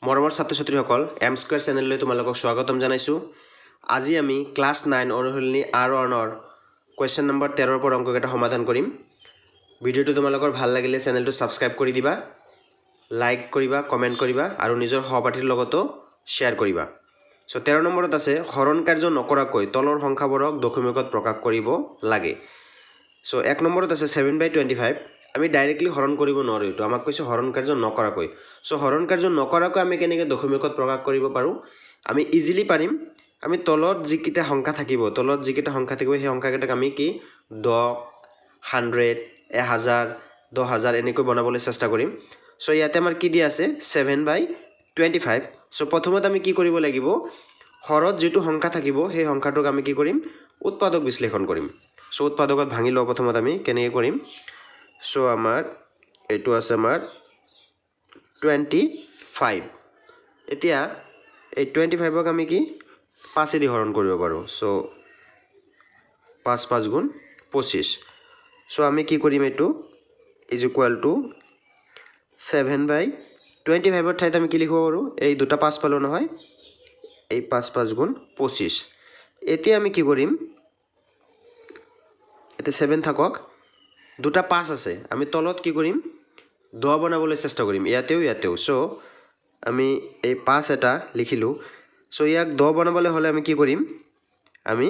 মৰমৰ ছাত্ৰ ছাত্ৰীসকল, এম স্কুৱেৰ চেনেললৈ তোমালোকক স্বাগতম জনাইছোঁ। আজি আমি ক্লাছ 9 অনুশীলনী R 1ৰ কুৱেশ্যন নম্বৰ 13ৰ পৰা অংককেইটা সমাধান কৰিম। ভিডিঅ'টো তোমালোকৰ ভাল লাগিলে চেনেলটো ছাবস্ক্ৰাইব কৰি দিবা, লাইক কৰিবা, কমেণ্ট কৰিবা আৰু নিজৰ সহপাঠীৰ লগতো শ্বেয়াৰ কৰিবা। চ' 13 নম্বৰত আছে, হৰণ কাৰ্য নকৰাকৈ তলৰ সংখ্যাবোৰক দশমিকত প্ৰকাশ কৰিব লাগে। চ' 1 নম্বৰত আছে 7/25। আমি ডাইৰেক্টলি হৰণ কৰিব নোৱাৰোঁ এইটো। আমাক কৈছে হৰণ কাৰ্য নকৰাকৈ। চ' হৰণ কাৰ্য নকৰাকৈ আমি কেনেকৈ দশমিকত প্ৰকাশ কৰিব পাৰোঁ? আমি ইজিলি পাৰিম। আমি তলত যিকেইটা সংখ্যা থাকিব, সেই সংখ্যাকেইটাক আমি কি 10, 100, 1000, 10,000 এনেকৈ বনাবলৈ চেষ্টা কৰিম। চ' ইয়াতে আমাৰ কি দিয়া আছে? 7/25। চ' প্ৰথমত আমি কি কৰিব লাগিব? হৰত যিটো সংখ্যা থাকিব, সেই সংখ্যাটোক আমি কি কৰিম? উৎপাদক বিশ্লেষণ কৰিম। চ' উৎপাদকত ভাঙি লওঁ প্ৰথমত। আমি কেনেকৈ কৰিম? চ' আমাৰ এইটো আছে আমাৰ 25। এতিয়া এই 25ক আমি কি পাঁচেদি হৰণ কৰিব পাৰোঁ। চ' পাঁচ পাঁচ গুণ 25। চ' আমি কি কৰিম? এইটো is equal to 7/25ৰ ঠাইত আমি কি লিখিব পাৰোঁ? এই দুটা পাঁচ পালোঁ নহয়? এই পাঁচ পাঁচ গুণ 25। এতিয়া আমি কি কৰিম? এতিয়া ছেভেন থাকক, দুটা পাঁচ আছে। আমি তলত কি কৰিম? 10 বনাবলৈ চেষ্টা কৰিম, ইয়াতেও ইয়াতেও। চ' আমি এই পাঁচ এটা লিখিলোঁ। চ' ইয়াক 10 বনাবলৈ হ'লে আমি কি কৰিম? আমি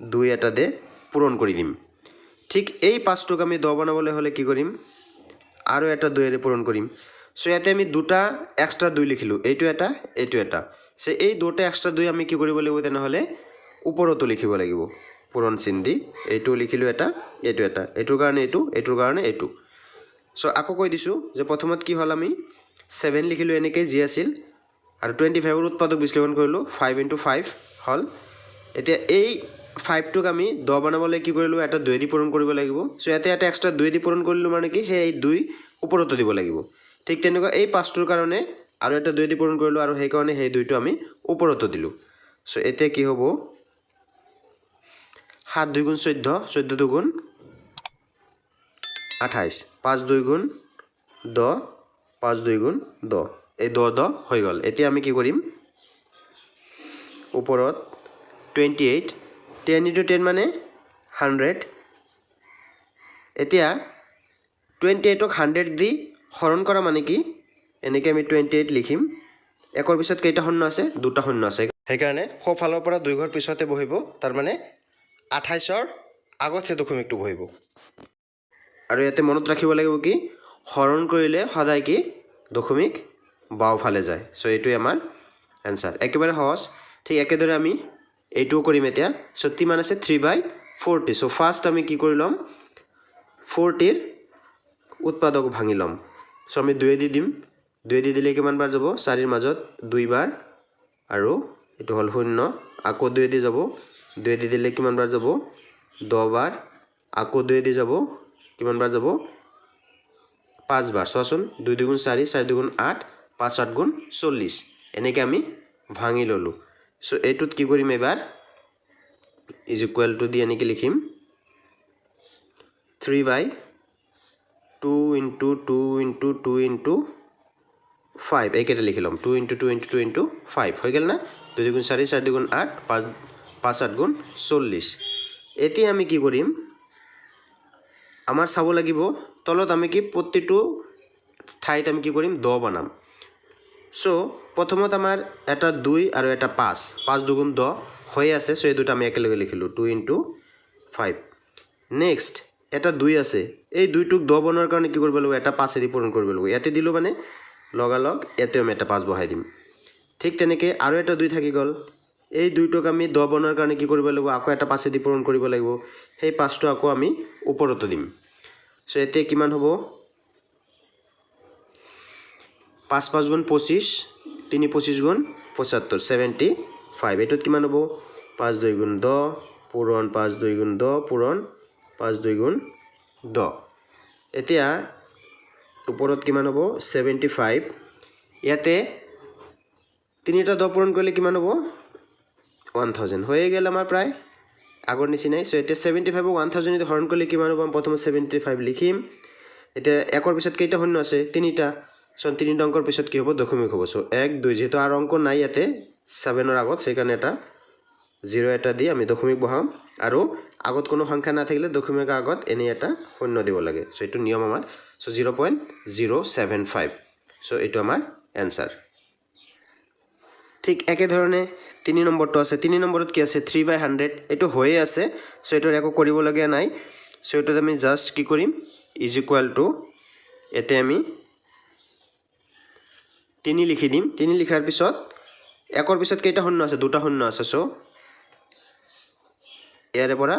দুই এটা দে পূৰণ কৰি দিম। ঠিক এই পাঁচটোক আমি 10 বনাবলৈ হ'লে কি কৰিম? আৰু এটা দুয়েৰে পূৰণ কৰিম। চ' ইয়াতে আমি দুটা এক্সট্ৰা দুই লিখিলোঁ, এইটো এটা, এইটো এটা। চ' এই দুটা এক্সট্ৰা দুই আমি কি কৰিব লাগিব তেনেহ'লে? ওপৰতো লিখিব লাগিব পূৰণ চিন দি। এইটো লিখিলোঁ এটা, এইটো এটা। এইটোৰ কাৰণে এইটো, এইটোৰ কাৰণে এইটো। চ' আকৌ কৈ দিছোঁ যে প্ৰথমত কি হ'ল? আমি ছেভেন লিখিলোঁ এনেকৈ যি আছিল আৰু 25ৰ উৎপাদক বিশ্লেষণ কৰিলোঁ, ফাইভ ইণ্টু ফাইভ হ'ল। এতিয়া এই ফাইভটোক আমি 10 বনাবলৈ কি কৰিলোঁ? এটা দুই দি পূৰণ কৰিব লাগিব। চ' ইয়াতে এটা এক্সট্ৰা দুই দি পূৰণ কৰিলোঁ, মানে কি সেই দুই ওপৰতো দিব লাগিব। ঠিক তেনেকুৱা এই পাঁচটোৰ কাৰণে আৰু এটা দুই দি পূৰণ কৰিলোঁ আৰু সেইকাৰণে সেই দুইটো আমি ওপৰতো দিলোঁ। চ' এতিয়া কি হ'ব? সাত দুই গুণ 14, 14 দুগুণ 28, পাঁচ দুই গুণ 10, পাঁচ দুই গুণ 10। এই 10 10 হৈ গ'ল। এতিয়া আমি কি কৰিম? ওপৰত 28, 10 ইণ্টু 10 মানে 100। এতিয়া 28ক 100 দি হৰণ কৰা মানে কি? এনেকৈ আমি 28 লিখিম। একৰ পিছত কেইটা শূন্য আছে? দুটা শূন্য আছে। সেইকাৰণে সোঁফালৰ পৰা দুই ঘৰ পিছতে বহিব, তাৰমানে 28ৰ আগতহে দশমিকটো বহিব। আৰু ইয়াতে মনত ৰাখিব লাগিব কি, হৰণ কৰিলে সদায় কি দশমিক বাওঁফালে যায়। চ' এইটোৱে আমাৰ এনচাৰ, একেবাৰে সহজ। ঠিক একেদৰে আমি এইটোও কৰিম এতিয়া। চ' কিমান আছে? 3/40। চ' ফাৰ্ষ্ট আমি কি কৰি ল'ম? 40ৰ উৎপাদক ভাঙি ল'ম। চ' আমি দুয়ে দি দিম। দুয়ে দি দিলে কিমান বাৰ যাব? চাৰিৰ মাজত দুইবাৰ আৰু এইটো হ'ল শূন্য। আকৌ দুয়ে দি যাব। দুয়ে দি দিলে কিমান বাৰ যাব? 10 বাৰ। আকৌ দুয়ে দি যাব, কিমান বাৰ যাব? পাঁচবাৰ। চোৱাচোন, দুই দুগুণ চাৰি, চাৰি দুগুণ আঠ, পাঁচ আঠ গুণ 40। এনেকৈ আমি ভাঙি ল'লোঁ। চ' এইটোত কি কৰিম এইবাৰ? Is equal to the এনেকৈ লিখিম 3/2 into two into two into five। এইকেইটা লিখি ল'ম, two into two into two into five। হৈ গ'ল না? দুই দুগুণ চাৰি, চাৰি দুগুণ আঠ, পাঁচ পাঁচ আঠ গুণ 40। এতিয়া আমি কি কৰিম? আমাৰ চাব লাগিব তলত আমি কি প্ৰতিটো ঠাইত আমি কি কৰিম? 10 বনাম। চ' প্ৰথমত আমাৰ এটা দুই আৰু এটা পাঁচ, পাঁচ দুগুণ 10 হৈ আছে। চ' এই দুটা আমি একেলগে লিখিলোঁ, টু ইণ্টু ফাইভ। নেক্সট এটা দুই আছে। এই দুইটোক 10 বনোৱাৰ কাৰণে কি কৰিব লাগিব? এটা পাঁচেদি পূৰণ কৰিব লাগিব। ইয়াতে দিলোঁ মানে লগালগ ইয়াতেও আমি এটা পাঁচ বহাই দিম। ঠিক তেনেকৈ আৰু এটা দুই থাকি গ'ল। এই দুইটোক আমি 10 বনোৱাৰ কাৰণে কি কৰিব লাগিব? আকৌ এটা পাঁচেদি পূৰণ কৰিব লাগিব। সেই পাঁচটো আকৌ আমি ওপৰতো দিম। চ' এতিয়া কিমান হ'ব? পাঁচ পাঁচ গুণ 25, তিনি 25 গুণ 75, 75। এইটোত কিমান হ'ব? পাঁচ দুই গুণ 10 পূৰণ পাঁচ দুই গুণ 10 পূৰণ পাঁচ দুই গুণ 10। এতিয়া ওপৰত কিমান হ'ব? 75। ইয়াতে তিনিটা 10 পূৰণ কৰিলে কিমান হ'ব? 1000 হৈয়ে গ'ল আমাৰ প্ৰায় আগৰ নিচিনাই। চ' এতিয়া 75ক 1000 হৰণ কৰিলে কিমান হ'ব? আমি প্ৰথমে 75 লিখিম। এতিয়া একৰ পিছত কেইটা শূন্য আছে? তিনিটা। চ' তিনিটা অংকৰ পিছত কি হ'ব? দশমিক হ'ব। চ' 1 2, যিহেতু আৰু অংক নাই ইয়াতে 7ৰ আগত, সেইকাৰণে এটা জিৰ' এটা দি আমি দশমিক বহাম। আৰু আগত কোনো সংখ্যা নাথাকিলে দশমিকৰ আগত এনেই এটা শূন্য দিব লাগে। চ' এইটো নিয়ম আমাৰ। চ' 0.075। চ' এইটো আমাৰ এনচাৰ। ঠিক একেধৰণে 3 নম্বৰটো আছে। 3 নম্বৰত কি আছে? 3/100। এইটো হৈয়ে আছে। চ' এইটোৰ একো কৰিবলগীয়া নাই। চ' এইটোত আমি জাষ্ট কি কৰিম? Is equal to ইয়াতে আমি 3 লিখি দিম। 3 লিখাৰ পিছত 1ৰ পিছত কেইটা শূন্য আছে? দুটা শূন্য আছে। চ' ইয়াৰে পৰা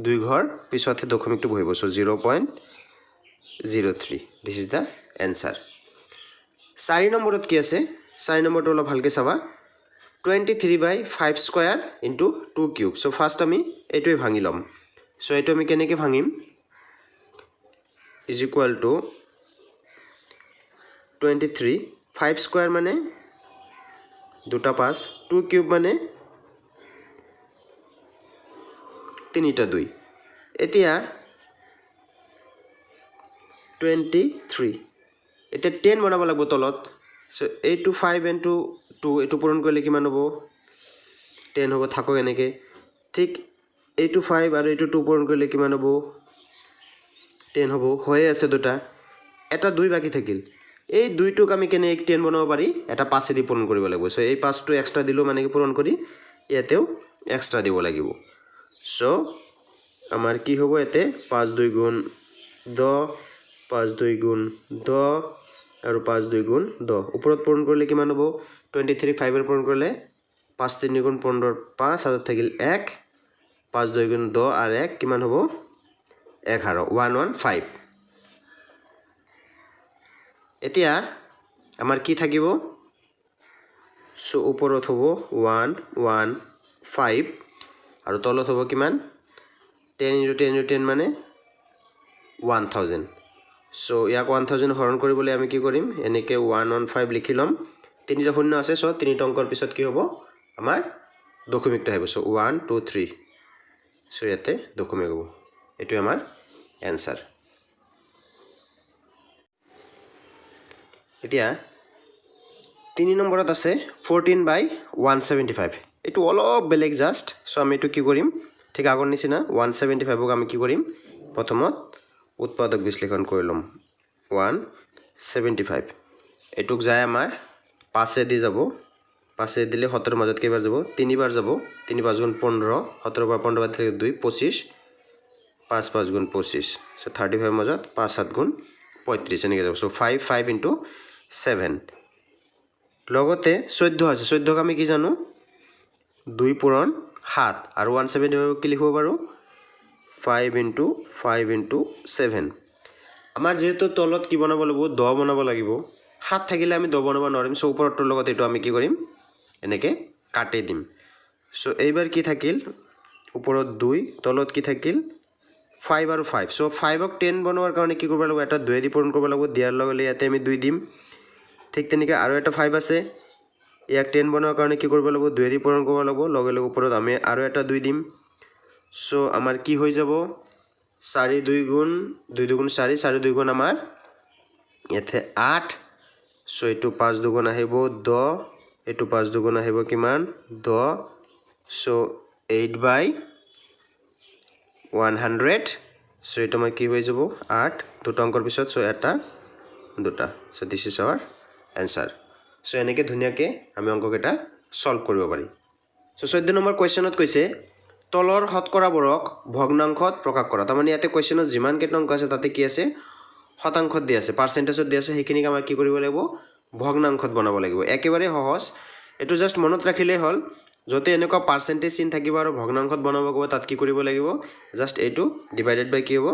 2 ঘৰ পিছতহে দশমিকটো বহিব। So 0.03, this is the answer. 4 নম্বৰত কি আছে? 4 নম্বৰটো অলপ ভালকৈ চাবা। 23/5 square into 2 cube. So first আমি এইটোৱে ভাঙি ল'ম। চ' এইটো আমি কেনেকৈ ভাঙিম? Is equal to 23, 5 square মানে দুটা 5, 2 কিউব মানে তিনিটা 2। এতিয়া 23, এতিয়া 10 বনাব লাগিব তলত। চ' এইটো 5 ইনটু 2, এইটো পূৰণ কৰিলে কিমান হ'ব? 10 হ'ব, থাকক এনেকৈ। ঠিক এইটো 5 আৰু এইটো 2 পূৰণ কৰিলে কিমান হ'ব? 10 হ'ব, হৈয়ে আছে দুটা, এটা 2 বাকী থাকিল। এই 2টোক আমি কেনেকৈ 10 বনাব পাৰি? এটা 5এদি পূৰণ কৰিব লাগিব। চ' এই 5টো এক্সট্ৰা দিলেও মানে কি পূৰণ কৰি ইয়াতেও এক্সট্ৰা দিব লাগিব। চ' আমাৰ কি হ'ব ইয়াতে? 5 2 গুণ 10, 5 2 গুণ 10 আৰু 5 2 গুণ 10। ওপৰত পূৰণ কৰিলে কিমান হ'ব? 23 5ৰ পূৰণ কৰিলে 5 3 গুণ 15, 5 হাতত থাকিল 1, 5 2 গুণ 10 আৰু 1 কিমান হ'ব? 11, 115। এতিয়া আমাৰ কি থাকিব? চ' ওপৰত হ'ব 115 আৰু তলত হ'ব কিমান? 10 ইনটু 10 ইনটু 10 মানে 1000। চ' ইয়াক 1000 হৰণ কৰিবলৈ আমি কি কৰিম? এনেকৈ 115 লিখি ল'ম। তিনিটা শূন্য আছে, চ' তিনিটা অংকৰ পিছত কি হ'ব? আমাৰ দশমিকটো আহিব। চ' 1 2 3, চ' ইয়াতে দশমিক হ'ব। এইটোৱে আমাৰ এনচাৰ। এতিয়া 3 নম্বৰত আছে 14/175। এইটো অলপ বেলেগ জাষ্ট। চ' আমি এইটো কি কৰিম? ঠিক আগৰ নিচিনা 175ক আমি কি কৰিম? প্ৰথমত উৎপাদক বিশ্লেষণ কৰি ল'ম। 175 এইটোক যায় আমাৰ 5 দি যাব। 5 দিলে 17ৰ মাজত কেইবাৰ যাব? তিনিবাৰ যাব। 3 5 গুণ 15, 17 পৰা 15 বাদ থাকিলে 2, 25, 5 5 গুণ 25। চ' 35ৰ মাজত 5 7 গুণ 35 এনেকৈ যাব। চ' 5 5 ইনটু 7। লগতে 14 আছে। 14ক আমি কি জানো? 2 পূৰণ 7। আৰু 175 কি লিখিব পাৰোঁ? 5 ইনটু 5 ইনটু 7। আমাৰ যিহেতু তলত কি বনাব লাগিব? 10 বনাব লাগিব। 7 থাকিলে আমি 10 বনাব নোৱাৰিম। চ' ওপৰটোৰ লগত এইটো আমি কি কৰিম? এনেকৈ কাটি দিম। চ' এইবাৰ কি থাকিল? ওপৰত 2, তলত কি থাকিল? 5 আৰু 5। চ' 5ক 10 বনোৱাৰ কাৰণে কি কৰিব লাগিব? এটা 2 দি পূৰণ কৰিব লাগিব। দিয়াৰ লগে লগে ইয়াতে আমি 2 দিম। ঠিক তেনেকৈ আৰু এটা 5 আছে, ইয়াক 10 বনোৱাৰ কাৰণে কি কৰিব লাগিব? 2 দি পূৰণ কৰিব লাগিব। লগে লগে ওপৰত আমি আৰু এটা 2 দিম। চ' আমাৰ কি হৈ যাব? 4 2 গুণ 2 দুগুণ 4, 4 2 গুণ আমাৰ ইয়াতে 8। চ' এইটো 5 দুগুণ আহিব 10, এইটো 5 দুগুণ আহিব কিমান? 10। চ' 8/100। চ' এইটো আমাৰ কি হৈ যাব? 8, দুটা অংকৰ পিছত। চ' এটা দুটা। So this is our answer. So এনেকৈ ধুনীয়াকৈ আমি অংককেইটা ছল্ভ কৰিব পাৰি। চ' 14 নম্বৰ কুৱেশ্যনত কৈছে তলৰ শতকৰাবোৰক ভগ্নাংশত প্ৰকাশ কৰা। তাৰমানে ইয়াতে কুৱেশ্যনত যিমানকেইটা অংক আছে তাতে কি আছে? শতাংশত দি আছে, পাৰ্চেণ্টেজত দি আছে। সেইখিনিক আমাৰ কি কৰিব লাগিব? ভগ্নাংশত বনাব লাগিব। একেবাৰে সহজ, এইটো জাষ্ট মনত ৰাখিলেই হ'ল। য'তে এনেকুৱা পাৰ্চেণ্টেজ চিন থাকিব আৰু ভগ্নাংশত বনাব ক'ব, তাত কি কৰিব লাগিব? জাষ্ট এইটো ডিভাইডেড বাই কি হ'ব?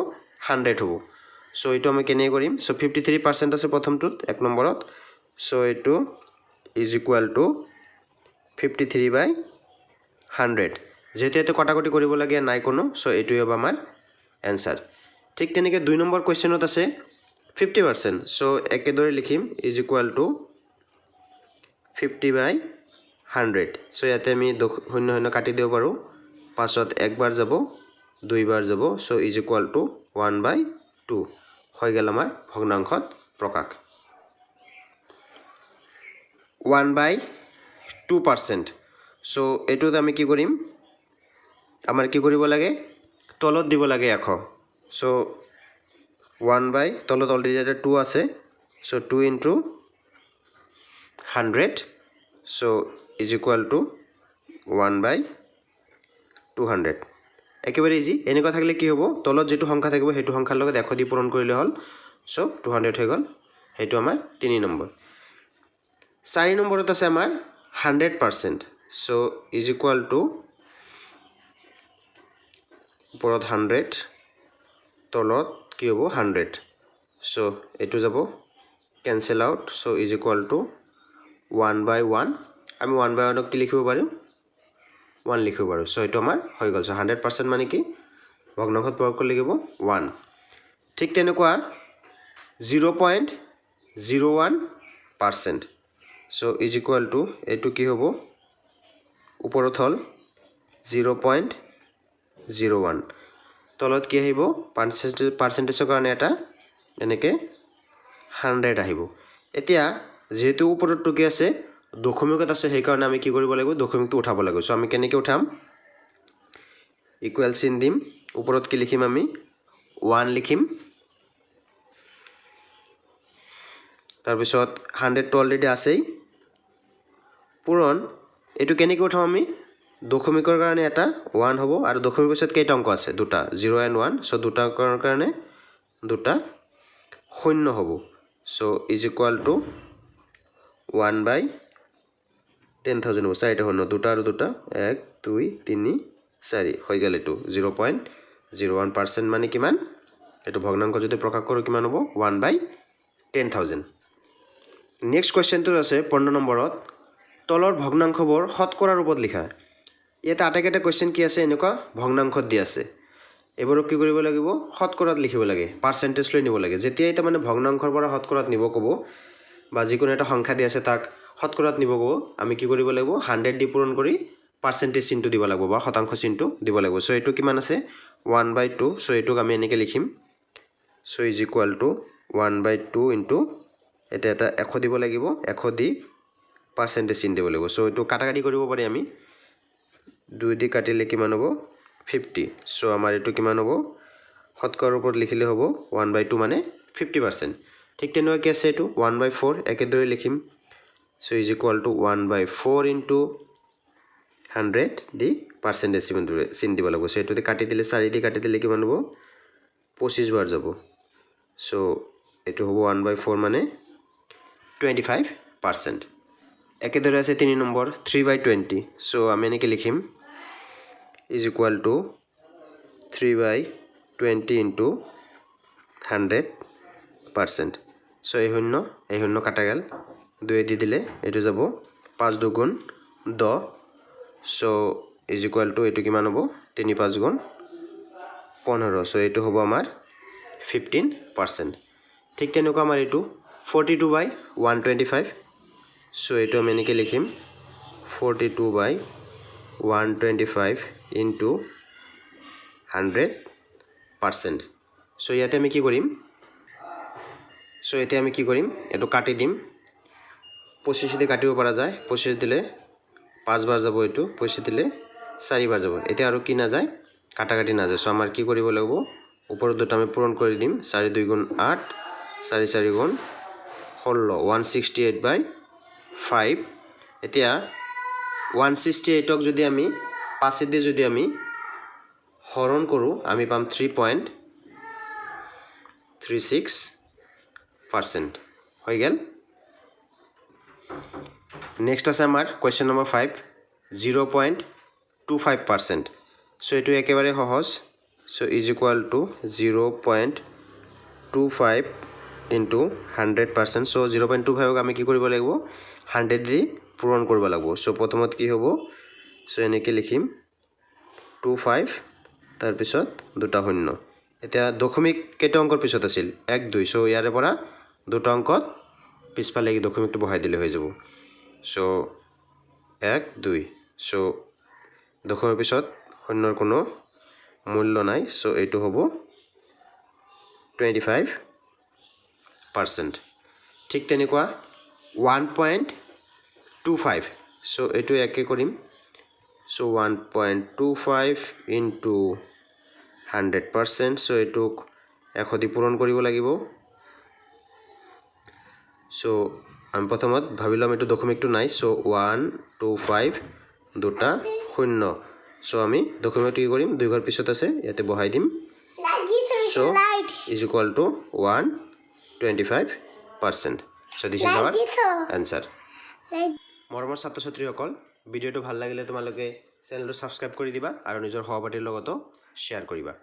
100 হ'ব। চ' এইটো আমি কেনেকৈ কৰিম? চ' 53% আছে প্ৰথমটোত 1 নম্বৰত। চ' এইটো is equal to 53/100। যিহেতু ইয়াতে কটাকটি কৰিবলগীয়া নাই কোনো, চ' এইটোৱে হ'ব আমাৰ এনচাৰ। ঠিক তেনেকৈ 2 নম্বৰ কুৱেশ্যনত আছে 50%। চ' একেদৰে লিখিম is equal to 50/100। So ইয়াতে আমি শূন্য শূন্য কাটি দিব পাৰোঁ। পাছত একবাৰ যাব, দুইবাৰ যাব। So is equal to 1/2 হৈ গ'ল আমাৰ ভগ্নাংশত প্ৰকাশ। 1 by 2%। So এইটোত আমি কি কৰিম? আমাৰ কি কৰিব লাগে? তলত দিব লাগে 100। চ' ওৱান বাই, তলত অলৰেডি এটা টু আছে, so two into 100, so is equal to 1 by 200। একেবাৰে ইজি। এনেকুৱা থাকিলে কি হ'ব? তলত যিটো সংখ্যা থাকিব, সেইটো সংখ্যাৰ লগত 100 দি পূৰণ কৰিলে হ'ল। চ' 200 হৈ গ'ল। সেইটো আমাৰ তিনি নম্বৰ। চাৰি নম্বৰত আছে আমাৰ 100%। চ' is equal to ওপৰত 100, তলত কি হ'ব? 100। চ' এইটো যাব cancel out, so is equal to 1 by 1। আমি ওৱান বাই ওৱানক কি লিখিব পাৰিম? ওৱান লিখিব পাৰোঁ। চ' এইটো আমাৰ হৈ গ'ল। চ' 100% মানে কি? ভগ্নাংশত প্ৰয়োগ কৰিলে লাগিব ওৱান। ঠিক তেনেকুৱা 0.01%। So is equal to এইটো কি হ'ব? ওপৰত হ'ল 0.01, তলত কি আহিব? পাৰ্চেণ্টেজৰ কাৰণে এটা এনেকৈ 100 আহিব। এতিয়া যিহেতু ওপৰতটো কি আছে? দশমিকত আছে। সেইকাৰণে আমি কি কৰিব লাগিব? দশমিকটো উঠাব লাগিব। চ' আমি কেনেকৈ উঠাম? ইকুৱেল চিন দিম। ওপৰত কি লিখিম আমি? ওৱান লিখিম। তাৰপিছত 100টো অলৰেডি আছেই। পূৰণ, এইটো কেনেকৈ উঠাম আমি? দশমিকৰ কাৰণে এটা ওৱান হ'ব আৰু দশমিকৰ পিছত কেইটা অংক আছে? দুটা, জিৰ' এণ্ড ওৱান। চ' দুটা অংকৰ কাৰণে দুটা শূন্য হ'ব। So is equal to 1 by 10,000 হ'ব। চাৰিটা শূন্য, দুটা আৰু দুটা, এক, দুই, তিনি, চাৰি হৈ গ'ল। এইটো 0.01% মানে কিমান? এইটো ভগ্নাংশ যদি প্ৰকাশ কৰোঁ কিমান হ'ব? 1 by 10,000। Next কুৱেশ্যনটোত আছে 15 নম্বৰত, তলৰ ভগ্নাংশবোৰ শতকৰা ৰূপত লিখা। ইয়াতে আটাইকেইটা কুৱেশ্যন কি আছে? এনেকুৱা ভগ্নাংশত দি আছে। এইবোৰক কি কৰিব লাগিব? শতকৰাত লিখিব লাগে, পাৰ্চেণ্টেজ লৈ নিব লাগে। যেতিয়াই তাৰমানে ভগ্নাংশৰ পৰা শতকৰাত নিব ক'ব বা যিকোনো এটা সংখ্যা দি আছে, তাক শতকৰাত নিব ক'ব, আমি কি কৰিব লাগিব? 100 দি পূৰণ কৰি পাৰ্চেণ্টেজ চিনটো দিব লাগিব বা শতাংশ চিনটো দিব লাগিব। চ' এইটো কিমান আছে? 1 by 2। So এইটোক আমি এনেকৈ লিখিম, so is equal to 1 by 2 into, এতিয়া এটা 100 দিব লাগিব, 100 দি পাৰ্চেণ্টেজ চিন দিব লাগিব। চ' এইটো কাটা কাটি কৰিব পাৰি আমি। দুই দি কাটিলে কিমান হ'ব? 50। চ' আমাৰ এইটো কিমান হ'ব? শতকৰাৰ ওপৰত লিখিলে হ'ব 1 বাই 2 মানে 50%। ঠিক তেনেকুৱাকৈ আছে এইটো 1 বাই 4। একেদৰে লিখিম, so is equal to 1 by 4 into 100 the percentage চিন দিব লাগিব। চ' এইটো দি কাটি দিলে, চাৰি দি কাটি দিলে কিমান হ'ব? 25 বাৰ যাব। চ' এইটো হ'ব 1 বাই 4 মানে 25%। একেদৰে আছে তিনি নম্বৰ 3 বাই 20। চ' আমি এনেকৈ লিখিম, is equal to 3 by 20 into 100%। So এই শূন্য এই শূন্য কাটা গ'ল। দুয়ে দি দিলে এইটো যাব পাঁচ দুগুণ 10। চ' is equal to এইটো কিমান হ'ব? তিনি পাঁচ গুণ 15। চ' এইটো হ'ব আমাৰ 15%। ঠিক তেনেকুৱা আমাৰ এইটো 42 by 125। So এইটো আমি এনেকৈ লিখিম, 42 by 125 into 100%। So ইয়াতে আমি কি কৰিম? চ' এতিয়া আমি কি কৰিম? এইটো কাটি দিম। 25 দি কাটিব পৰা যায়। 25 দিলে পাঁচবাৰ যাব এইটো, 25 দিলে চাৰিবাৰ যাব। এতিয়া আৰু কি নাযায়? কাটা কাটি নাযায়। চ' আমাৰ কি কৰিব লাগিব? ওপৰত দুটা আমি পূৰণ কৰি দিম। চাৰি দুই গুণ আঠ, চাৰি চাৰি গুণ 16, 168 by 5। এতিয়া 168ক যদি আমি পাঁচেদি যদি আমি হৰণ কৰোঁ, আমি পাম 3.36% হৈ গ'ল। নেক্সট আছে আমাৰ question number 5, 0.25%। So এইটো একেবাৰে সহজ। So is equal to 0.25 into 100%। So 0.25ক আমি কি কৰিব লাগিব? 100 দি পূৰণ কৰিব লাগিব। চ' প্ৰথমত কি হ'ব? চ' এনেকৈ লিখিম, 25, তাৰপিছত দুটা শূন্য। এতিয়া দশমিক কেইটা অংকৰ পিছত আছিল? এক, দুই। চ' ইয়াৰে পৰা দুটা অংকত পিছফালে দশমিকটো বহাই দিলে হৈ যাব। চ' এক, দুই। চ' দশমিকৰ পিছত শূন্যৰ কোনো মূল্য নাই। চ' এইটো হ'ব 25%। ঠিক তেনেকুৱা ওৱান পইণ্ট 25. So এইটো একে কৰিম। So 1.25 into 100%. So এইটোক 100 দি পূৰণ কৰিব লাগিব। চ' আমি প্ৰথমত ভাবি ল'ম এইটো দশমিকটো নাই। চ' ওৱান টু ফাইভ দুটা শূন্য। চ' আমি দশমিকটো কি কৰিম? দুই ঘৰ পিছত আছে, ইয়াতে বহাই দিম। So is equal to 125%. So this is our answer. মৰমৰ ছাত্ৰ ছাত্ৰীসকল, ভিডিঅ'টো ভাল লাগিলে তোমালোকে চেনেলটো ছাবস্ক্ৰাইব কৰি দিবা আৰু নিজৰ সহপাঠীৰ লগতো শ্বেয়াৰ কৰিবা।